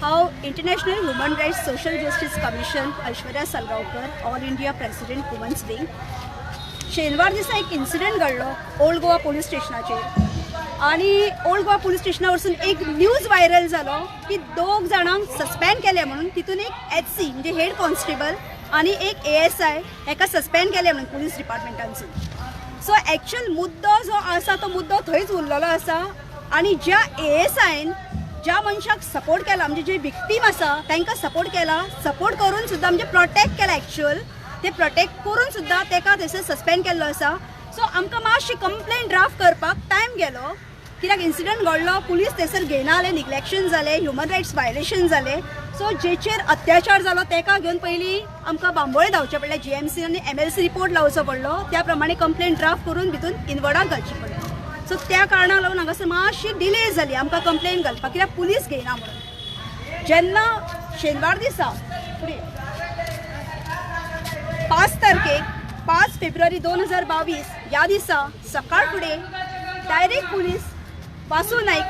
हांव International Human Rights Social Justice Commission, Aishwarya Salgaonkar, All India President, Women's Wing. शेनवार दिसा एक incident घडलो old Goa police स्टेशनाचेर आनी ओल्ड गोवा पोलीस स्टेशना वरसून एक न्यूज व्हायरल जालो की दोग जाणांक सस्पेंड केले म्हणून. तितून एक एच सी म्हणजे हेड कॉन्स्टेबल आनी एक एएसआय हेका सस्पेंड केले म्हणून पुलीस डिपार्टमेंटानसून. सो एक्चुअल मुद्दो जो आसा तो मुद्दो थंयच उरलेलो आसा आनी ज्या एएसआयन ज्या मनशाक सपोर्ट केला, म्हणजे जे विक्टीम आसा तांकां सपोर्ट केला, सपोर्ट करून सुद्दां, म्हणजे प्रोटेक्ट केला, एक्चुअल ते प्रोटेक्ट करून सुद्दां ताका थंयसर सस्पेंड केल्लो आसा. सो आमकां मातशी कंप्लेन ड्राफ्ट करपाक टायम गेलो, कित्याक इन्सिडंट घडलो, पुलीस थंयसर घेयना जाले, निग्लेक्शन जालें, ह्युमन रायट्स वायलेशन जालें. सो जेचेर अत्याचार जालो ताका घेवन पयलीं आमकां बांबोळे धांवचें पडलें, जीएमसी आनी एमएलसी रिपोर्ट लावचो पडलो, त्या प्रमाणे कंप्लेन ड्राफ्ट करून भितून इनवर्डाक घालची पडली. सो त्या कारणाक लागून हांगासर मातशी डिले जाली आमकां कंप्लेन घालपाक, कित्याक पुलीस घेयना म्हणून. जेन्ना शेनवार दिसा फुडें 5 तारखेक, 5 फेब्रुवारी 2022 ह्या दिसा सकाळ फुडें डायरेक्ट पुलीस वासू नाईक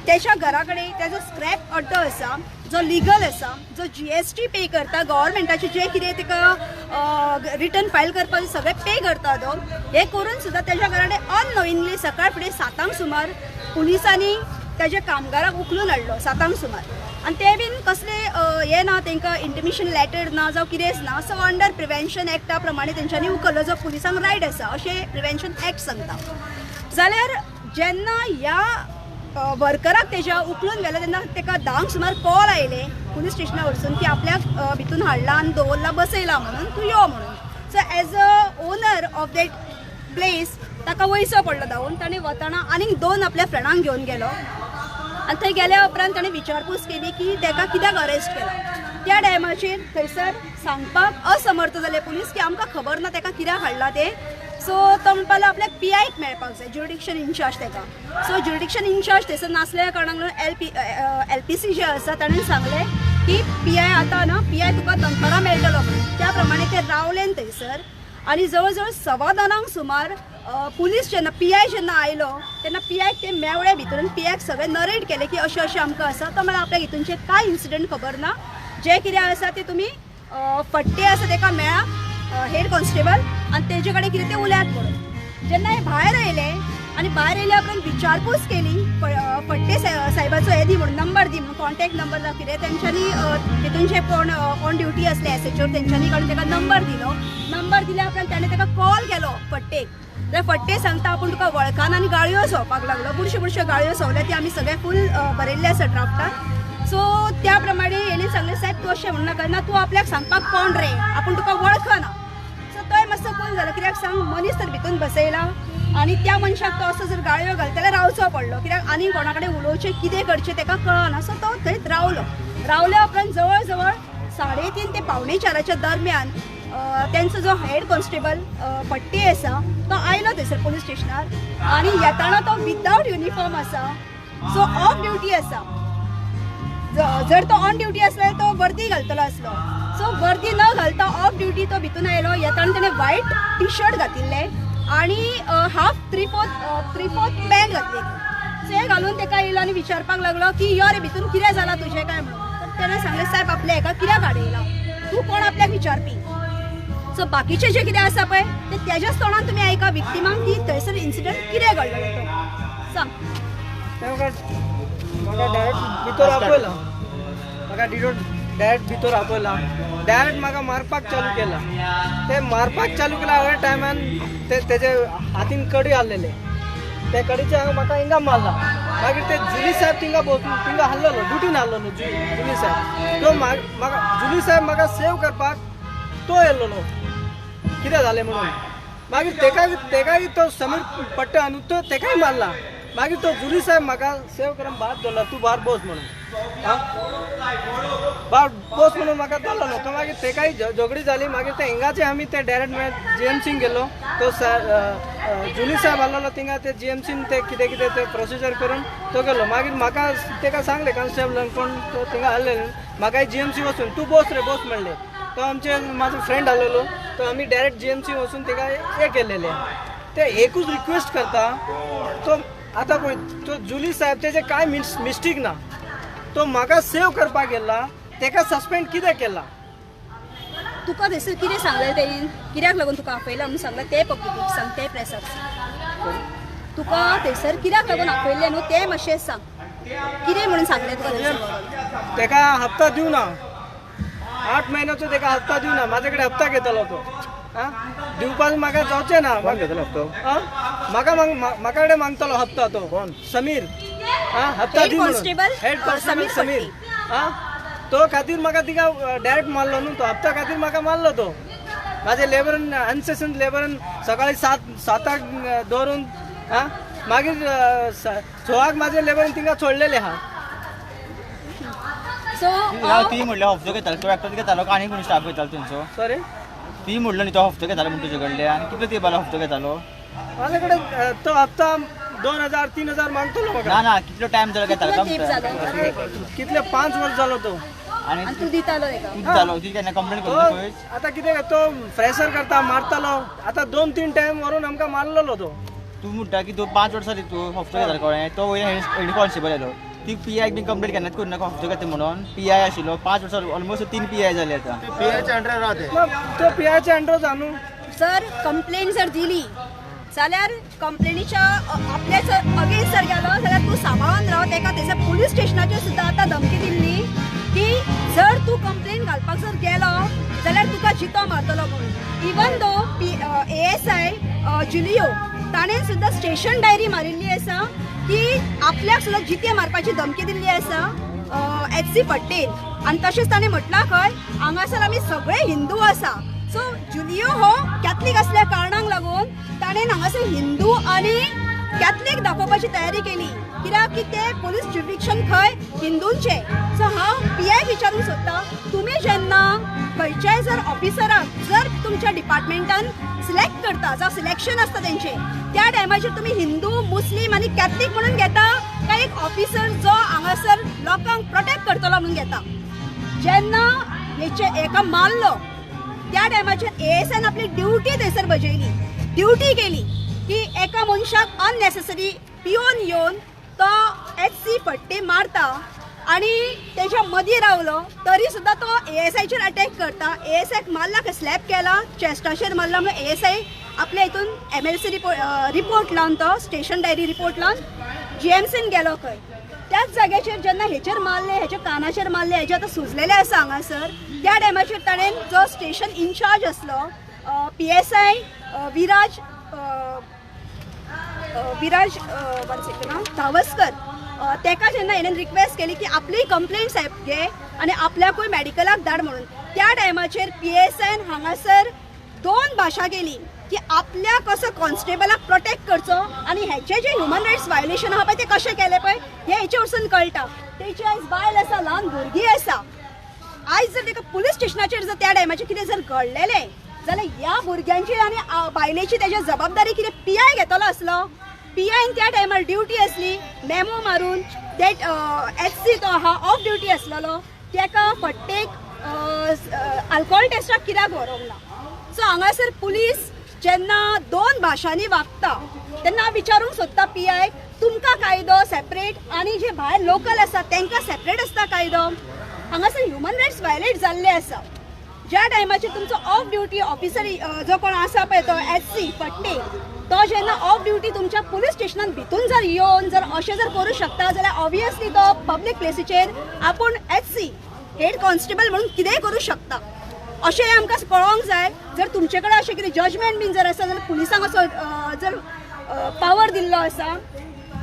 त्याच्या घरा कडेन, ताजो स्क्रॅप अड्डो आसा जो लिगल आसा, जो जीएसटी पे करता, गव्हर्मेंटाचे जे कितें ताका रिटर्न फायल करपाक सगळें पे करता तो, हे करून सुद्दां ताच्या घरा कडेन अननोईंगली सकाळ फुडें 7 सुमार पुलिसांनी ताच्या कामगाराक उखलून हाडलो 7 सुमार. आनी ते बीन कसले हे ना, तांकां इंटिमेशन लेटर ना जावं कितेंच ना. सो अंडर प्रिवेन्शन एक्टा प्रमाणे तेंच्यांनी उखल्लो, जो पुलिसांक रायट आसा अशें प्रिवेन्शन एक्ट सांगता. जाल्यार जेन्ना ह्या वर्कराक तेज्या उखलून व्हेलो तेन्ना ताका 10 सुमार कॉल आयले पुलीस स्टेशना वरसून की आपल्याक भितून हाडला आनी दवरला, बसयला म्हणून, तूं यो म्हणून. So as a owner of that place ताका वयचो पडलो धांवून. ताणें वतना आनीक दोन आपल्या फ्रेंडांक घेवन गेलो आनी थंय गेल्या उपरांत ताणें विचारपूस केली की ताका कित्याक अरेस्ट केला. त्या टायमाचेर थंयसर सांगपाक असमर्थ जाले पुलीस की आमकां खबर ना ताका कित्याक हाडला ते. सो तो म्हणपाक लागलो आपल्याक पीआयक मेळपाक जाय, ज्युरिडिक्शन इन्चार्ज ताका. सो ज्युरिडिक्शन इन्चार्ज थंयसर नासल्या कारणाक लागून एलपीसी जे आसा ताणें सांगलें की पीआय आतां ना, पीआय तुका दनपारां मेळटलो म्हणून. त्या प्रमाणे ते रावले थंयसर आनी जवळ जवळ 2:15 सुमार पुलीस जेन्ना, पीआय जेन्ना आयलो तेन्ना पीआयक ते मेवळे भितर आनी पीआयक सगळें नरेट केलें की अशें अशें आमकां आसा. तो म्हळ्यार आपल्याक हितूनचें कांय इन्सिडंट खबर ना, जें कितें आसा तें तुमी फट्टे आसा ताका मेळा, हेड कॉन्स्टेबल, आनी तेजे कडेन कितें तें उलयात म्हणून. जेन्ना हे भायर आयले आनी भायर येयल्या उपरांत विचारपूस केली, फट्टे साहेबाचो हे दी म्हणून, नंबर दी म्हणून, कॉन्टॅक्ट नंबर जावं कितें. तेंच्यांनी तितूनचे कोण ऑन ड्युटी आसले एसएचओ, तेंच्यांनी काडून ताका नंबर दिलो. नंबर दिल्या उपरांत ताणें ताका कॉल केलो फट्टेक, जाल्यार फट्टे सांगता आपूण तुका वळखना आनी गाळयो संवपाक लागलो. बुरश्यो बुरश्यो गाळयो संवल्या, ती आमी सगळे फूल बरयल्ले आसा ड्राफ्टार. सो त्या प्रमाणे हेणी सांगलें, साहेब, तूं अशें म्हणनाका ना, तूं आपल्याक सांगपाक कोण रे, आपूण तुका वळखना. सो तोय मातसो कूल जालो, कित्याक सांग, मनीस तर भितून बसयला आनी त्या मनशाक तो असो जर गाळयो घालता जाल्यार रावचो पडलो, कित्याक आनी कोणा कडेन उलोवचें, कितें करचें ताका कळना. सो तो थंयच रावलो. रावल्या उपरांत जवळ जवळ 3:30 ते 3:45च्या दरम्यान तेंचो जो हेड कॉन्स्टेबल फट्टे आसा तो आयलो थंयसर पुलीस स्टेशनार आनी येताना तो विदावट युनिफॉर्म आसा, सो ऑफ ड्युटी आसा. जर तो ऑन ड्युटी आसलो तो वर्दी घालतलो आसलो. सो वर्दी न घालता ऑफ ड्युटी तो भितून आयलो. येताना तेणें वायट टी शर्ट घातिल्लें आनी half three fourth pant घातलेली. सो हें घालून ताका येयलो आनी विचारपाक लागलो की यो रे भितून, कितें जालां तुजें काय म्हणून. तर तेणें सांगलें, साहेब, आपल्या हेका कित्याक हाडयला, तूं कोण आपल्याक विचारपी? सो बाकीचे जे कितें आसा पळय ते तेज्याच तोंडान तुमी आयका विक्टिमांक की थंयसर इन्सिडंट कितें घडलेलो तो सांग. ते म्हाका म्हाका डायरेक्ट भितर आपयला, म्हाका डायरेक्ट भितर आपयला, डायरेक्ट म्हाका मारपाक चालू केला. ते मारपाक चालू केला हांवें टायमान ते तेजे हातीन कडी आहलेले, ते कडीचे हांवें म्हाका हिंगा मारला. मागीर ते जुली साहेब थिंगा बसून थिंगा आहलोलो, ड्युटीन आहलोलो जुली साहेब. तो म्हाका, जुली साहेब म्हाका सेव करपाक तो येयल्लो, कितें जालें म्हणून. मागीर तेकाय तो समीर पट्टा न्हू, तो तेकाय मारला. मागीर तो जुली साहेब म्हाका सेव करून भायर दवरला, तूं भायर बस म्हणून, आं भायर बस म्हणून म्हाका दवरलो तो. मागीर तेकाय झगडी जाली. मागीर ते हिंगाचे आमी ते डायरेक्ट मागीर जीएमसीन गेलो. तो जुली साहेब आहलोलो थिंगा, ते जीएमसीन ते कितें कितें ते प्रोसिजर करून तो गेलो. मागीर म्हाका तेका सांगलें कॉन्स्टेबलान कोण तो थिंगा आहले, म्हाकाय जीएमसी वचून तूं बस रे, बस म्हणलें. तो आमचे म्हाजो फ्रेंड आहलोलो, तो आमी डायरेक्ट जीएमसी वचून तेका हे केलेले. ते एकूच रिक्वेस्ट करता, तो आतां पळय तो जुली साहेब तेजे कांय मिस्टेक ना. तो म्हाका सेव करपाक गेला तेका सस्पेंड कित्याक केला? तुका थंयसर कितें सांगलें तेणीन, कित्याक लागून तुका आपयला म्हणून सांगलें तें पब्लिकेक सांग, तें प्रेसाक सांग. तुका थंयसर कित्याक लागून आपयलें न्हू तें मातशें सांग, कितें म्हणून सांगलें तुका थंयसर? तेका हप्ता दिवना, 8 म्हयन्याचो तेका हप्ता दिवना, म्हाजे कडेन हप्ता घेतलो तो. आं दिवपाक म्हाका जावचें ना. कोण घेतलो हप्तो? आं म्हाका म्हाका कडेन मागतलो हप्ता तो. कोण? समीर. आं हप्ता हेड दी म्हणून. Constable, head constable Sameer Sameer. आं तो खातीर म्हाका तिका डायरेक्ट मारलो न्हू तो, हप्ता खातीर म्हाका मारलो तो. म्हाजे लेबरान अनसेसन लेबरान सकाळी 7:00 दवरून आं मागीर 6:00 म्हाजे लेबरान तिंगा सोडलेले आहा. सो ती म्हणल्यार हप्तो घेतालो तो एकटोच घेतालो आनी कोण स्टाफ घेतालो तुमचो? सॉरी ती म्हणलो न्ही तो हप्तो घेतालो म्हण तुजे कडले, आनी कितलो तेंप जालो हप्तो घेतालो? म्हाजे कडेन तो हप्ता 2000 3000 मागतलो म्हाका. ना ना कितलो टायम जालो घेतालो? कितलो तेंप जालो? कितले 5 वर्स जालो तो. आनी आनी तूं दितालो तेका? तूं दितालो? तुजी केन्ना कंप्लेन करून पळय? आतां कितें तो फ्रेशर करता मारतालो, आतां 2-3 टायम व्हरून आमकां मारलेलो तो. तूं म्हणटा की तूं 5 वर्सां तूं हप्तो घेतालो कळ्ळें, तो वयल्यान हेड कॉन्स्टेबल आयलो. ती पी आयक बी कंप्लेन केन्नाच करूं नाका हप्तो घेता म्हणून. पी I आशिल्लो 5 वर्सां, ऑलमोस्ट 3 पी I जाले आतां. पी आयच्या अंडर राहते तो, पी आयच्या अंडर न्हू. जर कंप्लेन जर दिली जाल्यार कंप्लेनीच्या आपल्या जर अगेन्स्ट जर गेलो जाल्यार तूं सांबाळून राव. तेका थंयसर पुलीस स्टेशनाचेर सुद्दां आतां धमकी दिल्ली की जर तूं कंप्लेन घालपाक जर गेलो जाल्यार तुका जितो मारतलो म्हणून. इवन दो ASI Julio ताणें सुद्दां स्टेशन डायरी मारिल्ली आसा की आपल्याक सुद्दां जिते मारपाची धमकी दिल्ली आसा HC Patel. आनी तशेंच ताणें म्हटलां खंय हांगासर आमी सगळे हिंदू आसा. सो जुलियो हो कॅथलीक आसल्या कारणाक लागून ताणें हांगासर हिंदू आनी कॅथलीक दाखोवपाची तयारी केली, कित्याक की ते पोलीस जुरिडिक्शन खंय हिंदूंचे. सो हांव पी I विचारूंक सोदतां, तुमी जेन्ना खंयच्याय जर ऑफिसराक जर तुमच्या डिपार्टमेंटान सिलेक्ट करता, जावं सिलेक्शन आसता तेंचें, त्या टायमाचेर तुमी हिंदू मुस्लीम आनी कॅथलीक म्हणून घेता काय एक ऑफिसर जो हांगासर लोकांक प्रोटेक्ट करतलो म्हणून घेता? जेन्ना हेचे एका मारलो त्या टायमाचेर ASI आपली ड्युटी थंयसर बजयली, ड्युटी केली की एका मनशाक अननेसेसरी पिवन येवन तो HC फट्टे मारता आनी तेच्या मदीं रावलो तरी सुद्दां तो ASIचेर अटॅक करता. ASIक मारला खंय, स्लॅप केला, चेस्टाचेर मारला म्हणून ASI आपल्या हितून MLC report लावन, तो स्टेशन डायरी रिपोर्ट लावन GMCन गेलो खंय. त्याच जाग्याचेर जेन्ना हेचेर मारले, हेच्या कानाचेर मारले, हेजे आतां सुजलेले आसा हांगासर, त्या टायमाचेर ताणें जो स्टेशन इन्चार्ज आसलो PSI Viraj Viraj one second Dhavaskar, तेका जेन्ना हेणें रिक्वेस्ट केली की आपली कंप्लेंट सायब घे आनी आपल्याकूय मॅडिकलाक धाड म्हणून, त्या टायमाचेर PSIन हांगासर 2 भाशा केली की आपल्या कसो कॉन्स्टेबलाक प्रोटेक्ट करचो आनी हेचे जे ह्युमन रायट्स व्हायोलेशन आहा पळय ते कशें केलें पळय हें हेचे वरसून कळटा. तेची आयज बायल आसा, ल्हान भुरगीं आसा. आयज जर तेका पुलीस स्टेशनाचेर जर त्या टायमाचेर कितें जर घडलेलें जाल्यार ह्या भुरग्यांची आनी बायलेची तेजी जबाबदारी कितें PI घेतलो आसलो? PIन त्या टायमार ड्युटी आसली मेमो मारून that HC तो आहा ऑफ ड्युटी आसलेलो, तेका फट्टेक अल्कोहोल टेस्टाक कित्याक व्हरूंक ना? सो हांगासर पुलीस जेन्ना 2 भाशांनी वागता तेन्ना विचारूंक सोदता PI, तुमकां कायदो सेपरेट आनी जे भायर लोकल आसा तेंकां सेपरेट आसता कायदो? हांगासर ह्युमन रायट्स व्हायोलेट जाल्ले आसा. ज्या टायमाचेर तुमचो ऑफ ड्युटी ऑफिसर जो कोण आसा पळय तो HC फट्टे, तो जेन्ना ऑफ ड्युटी तुमच्या पुलीस स्टेशनान भितून जर येवन जर अशें जर करूं शकता जाल्यार ऑब्वियसली तो पब्लीक प्लेसीचेर आपूण HC head constable म्हणून कितेंय करूं शकता अशें आमकां कळोंक जाय. जर तुमचे कडेन अशें कितें जजमेंट बीन जर आसा जाल्यार पुलिसांक असो जर पावर दिल्लो आसा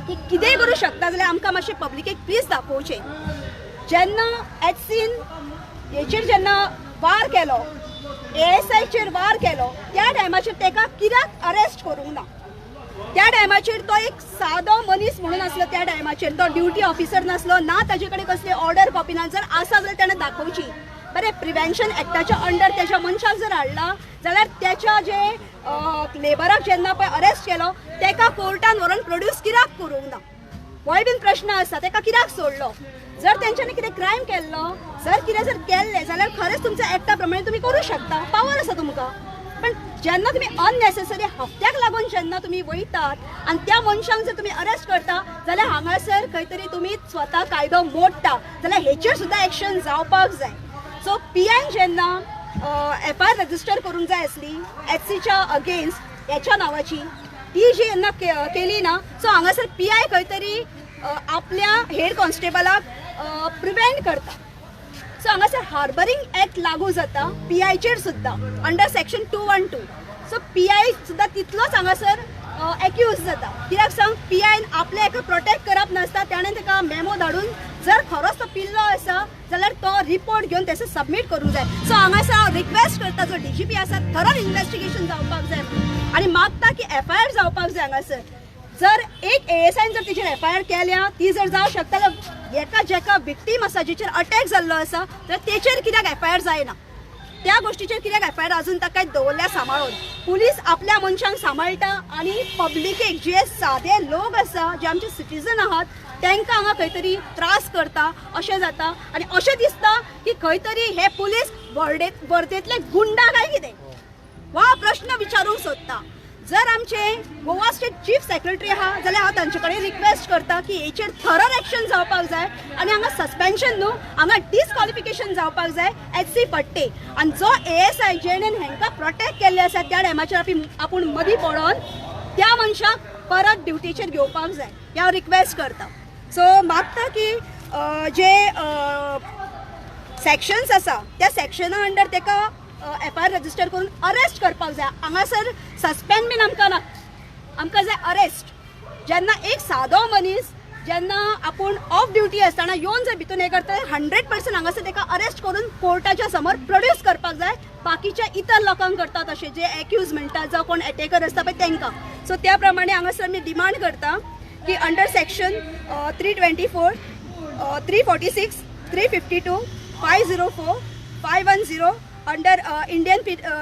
की कितेंय करूं शकता जाल्यार आमकां मातशें पब्लिकेक प्लीज दाखोवचें. जेन्ना HCन हेचेर जेन्ना वार केलो, ASIचेर वार केलो, त्या टायमाचेर तेका कित्याक अरेस्ट करूंक ना? त्या टायमाचेर तो एक सादो मनीस म्हणून आसलो, त्या टायमाचेर तो ड्युटी ऑफिसर नासलो, ना ताजे कडेन कसली ऑर्डर कॉपी ना. जर आसा जाल्यार ताणें दाखोवची. बरें, प्रिवेन्शन एक्टाच्या अंडर तेच्या मनशाक जर हाडला जाल्यार तेच्या जे लेबराक जेन्ना पळय अरेस्ट केलो तेका कोर्टान व्हरून प्रोड्यूस कित्याक करूंक ना? होय बीन प्रश्न आसा, तेका कित्याक सोडलो? जर तेंच्यांनी कितें क्रायम केल्लो, जर कितें जर केल्लें जाल्यार खरेंच तुमच्या एक्टा प्रमाणे तुमी करूं शकता, पावर आसा तुमकां. पण जेन्ना तुमी अननेसेसरी हप्त्याक लागून जेन्ना तुमी वयतात आनी त्या मनशांक जर तुमी अरेस्ट करता जाल्यार हांगासर खंय तरी तुमी स्वता कायदो मोडटा, जाल्यार हेचेर सुद्दां एक्शन जावपाक जाय. सो पी आयन जेन्ना एफआयआर रजिस्टर करूंक जाय आसली एचसीच्या अगेन्स्ट हेच्या नांवाची, ती जी जेन्ना केली ना, सो हांगासर पीआय खंय तरी आपल्या हेड कॉन्स्टेबलाक प्रिवेंट करता. सो हांगासर हार्बरींग एक्ट लागू जाता पीआयचेर सुद्दां अंडर सेक्शन 212. सो पीआय सुद्दां तितलोच हांगासर एक्यूज जाता. कित्याक सांग, पीआयन आपल्या एका प्रोटेक्ट करप नासता, ताणें ताका मेमो धाडून जर खरोच तो पिल्लो आसा जाल्यार तो रिपोर्ट घेवन तेसो सबमीट करूंक जाय. सो हांगासर हांव रिक्वेस्ट करता, जो डीजीपी आसा थरोल इन्वेस्टिगेशन जावपाक जाय आनी मागता की एफआयआर जावपाक जाय. हांगासर जर एक एएसआयन जर तेजेर एफआयआर केल्या ती जर जावंक शकता जाल्यार एका जेका विक्टीम आसा जेचेर अटॅक जाल्लो आसा जाल्यार तेचेर कित्याक एफआयआर जायना, त्या गोश्टीचेर कित्याक एफआयआर अजून ताका दवरल्या सांबाळून. पुलीस आपल्या मनशांक सांबाळटा आनी पब्लिकेक जे सादे लोक आसा, जे आमचे सिटीजन आहात, तांकां हांगा खंय तरी त्रास करता अशें जाता. आनी अशें दिसता की खंय तरी हे पुलीस वर्देंतले गुंडा काय कितें, वा प्रश्न विचारूंक सोदता. जर आमचे गोवा स्टेट चीफ सेक्रेटरी आहा जाल्यार हांव तांचे कडेन रिक्वेस्ट करता की हेचेर थरर एक्शन जावपाक जाय आनी हांगा सस्पेन्शन न्हू, हांगा डिसक्वॉलिफिकेशन जावपाक जाय एच सी फडते आनी जो एएसआय जेणेन हेंकां प्रोटेक्ट केल्ले आसा त्या टायमाचेर आपूण मदीं पडोन त्या मनशाक परत ड्युटीचेर घेवपाक जाय, हें हांव रिक्वेस्ट करता. सो मागता की जे सेक्शन्स आसा त्या सेक्शना अंडर ताका एफआयआर रजिस्टर करून अरेस्ट करपाक जाय. हांगासर सस्पेंड बीन आमकां ना, आमकां जाय अरेस्ट. जेन्ना एक सादो मनीस जेन्ना आपूण ऑफ ड्युटी आसतना येवन जर भितून हें करता, 100% हांगासर ताका अरेस्ट करून कोर्टाच्या समोर प्रोड्यूस करपाक जाय. बाकीच्या इतर लोकांक करता तशें जे एक्यूज म्हणटा जावं कोण एटेकर आसता पळय तांकां. सो त्या प्रमाणे हांगासर आमी डिमांड करता की under section 324, 346, 352, 504, 510 under Indian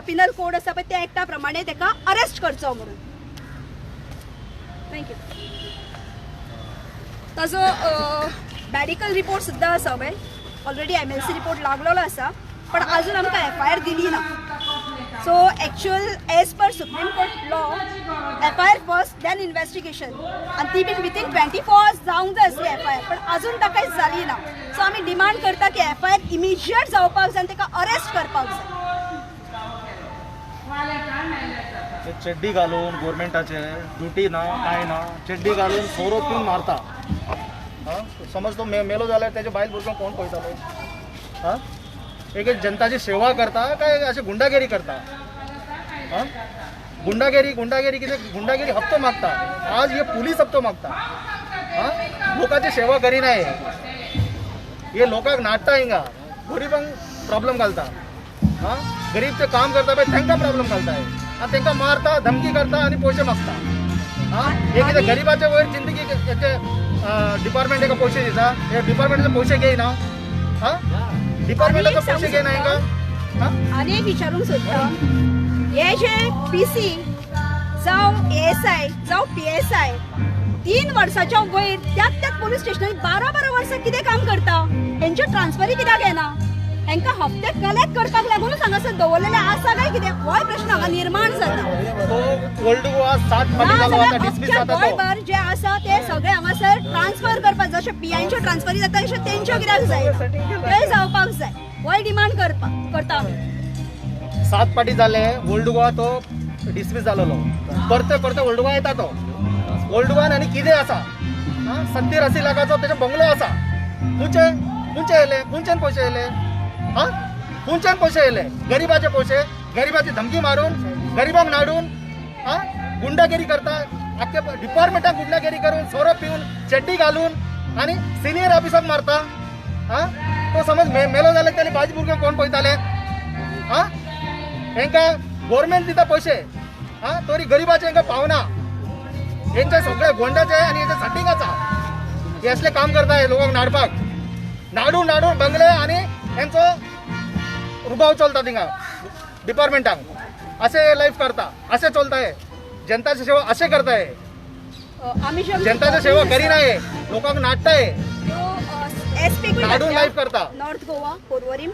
Penal Code आसा पळय त्या एक्टा प्रमाणे ताका अरेस्ट करचो म्हणून. Thank you. ताजो मॅडिकल रिपोर्ट सुद्दां आसा पळय, ऑलरेडी एमएलसी रिपोर्ट लागलेलो आसा, पण अजून आमकां एफआयआर दिली ना. So actual as per Supreme Court law, FIR first then investigation आनी ती बीन विथीन 24 आवर्स जावंक जाय आसली एफआयआर, पण अजून ताका कांयच जाली ना. सो आमी डिमांड करता की एफआयआर इमिजिएट जावपाक जाय आनी ताका अरेस्ट करपाक जाय. ते चड्डी घालून गोरमेंटाचे ड्युटी ना काय ना, चड्डी घालून सोरो पिवन मारता. आं, समज तो मेलो जाल्यार तेजे बायल भुरग्यांक कोण पळयतलो? आं, एक एक जनताची सेवा करता काय अशें गुंडागिरी करता? आं, गुंडागिरी गुंडागिरी कितें गुंडागिरी, हप्तो मागता. आज हे पुलीस हप्तो मागता. आं, लोकांची सेवा करिनाय, हे लोकांक नाडटा, हिंगा गरिबांक प्रॉब्लम घालता. आं, गरीब ते काम करता पळय तांकां प्रॉब्लम घालता आनी तांकां मारता, धमकी करता आनी पयशे मागता. आं, हे कितें गरिबाचे वयर जिंदगी हेचे डिपार्टमेंट हेका पयशे दिता, हे डिपार्टमेंटाचे पयशे घेयना. आं, डिपार्टमेंटाचे पयशे घेयना हेंकां. आं, आनी एक विचारूंक सोदता, हे जे पीसी जावं एएसआय जावं पीएसआय 3 वर्साच्या वयर त्याच त्याच पोलीस स्टेशनार 12-12 वर्सां कितें काम करता, हेंच्यो ट्रान्सफरी कित्याक येना? हेंकां हप्ते कलेक्ट करपाक लागूनच हांगासर दवरलेले आसा काय कितें, होय प्रश्न हांगा निर्माण जाता. तो ओल्ड गोवा 7 फाटी जालो, आतां डिसमीस अख्ख्या जाता तो. गोंयभर जे आसा ते सगळे हांगासर ट्रान्सफर करपाक, जशे पीआयंच्यो ट्रान्सफरी जाता तशें तेंच्यो कित्याक जायना, ते जावपाक जाय, होय डिमांड करपाक करता आमी. 7 फाटी जाले ओल्ड गोवा तो डिसमीस जालेलो, परते परते ओल्ड गोवा येता तो. ओल्ड गोवान आनी कितें आसा? आं, 70-80 लाखाचो तेजो बंगलो आसा. खंयचे खंयचे येयले, खंयच्यान पयशे येयले? आं, खंयच्यान पयशे येयले? गरिबाचे पयशे, गरिबाची धमकी मारून, गरिबांक नाडून, आं, गुंडागिरी करता. आख्खे डिपार्टमेंटाक गुंडागिरी करून, सोरो पिवन, चड्डी घालून आनी सिनियर ऑफिसराक मारता. आं, तो समज मेलो जाल्यार तेणे भाजी भुरग्यांक कोण पळयताले? आं, हेंकां गोवोरमेंट दिता पयशे, आं, तरी गरिबाचे हेंकां पावना. हेंचे सगळे गोंडाचे आनी हेंचे सटींग आसा. हे असले काम करता हे लोकांक नाडपाक, नाडून नाडून बंगले आनी हेंचो रुबाव चलता थिंगा डिपार्टमेंटाक. अशें लायफ करता, अशें चलता हे. जनताची सेवा अशें करता हे. आमी जे जनताची सेवा करिना हे, लोकांक नाडटा हे. एस पी नाडून लायफ करता. नॉर्थ गोवा पोर्वरीम,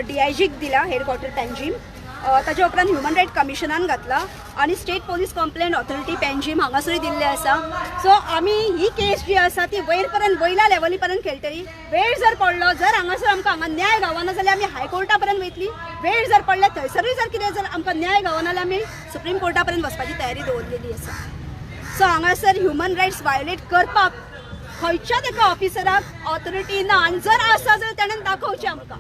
डीआयजीक दिला, हेडक्वॉर्टर पणजीम. ताच्या उपरांत ह्युमन रायट कमिशनान घातला आनी state police complaint authority Panjim हांगासरूय दिल्लें आसा. सो आमी ही केस जी आसा ती वयर पर्यंत, वयल्या लेवली पर्यंत खेळटली. वेळ जर पडलो, जर हांगासर आमकां हांगा न्याय गावना जाल्यार आमी हायकोर्टा पर्यंत वयतली. वेळ जर पडले थंयसरूय जर कितें जर आमकां न्याय गावना जाल्यार आमी सुप्रीम कोर्टा पर्यंत वचपाची तयारी दवरलेली आसा. सो हांगासर ह्युमन रायट्स वायोलेट करपाक खंयच्याच एका ऑफिसराक ऑथॉरिटी ना आनी जर आसा जाल्यार ताणें दाखोवचें आमकां.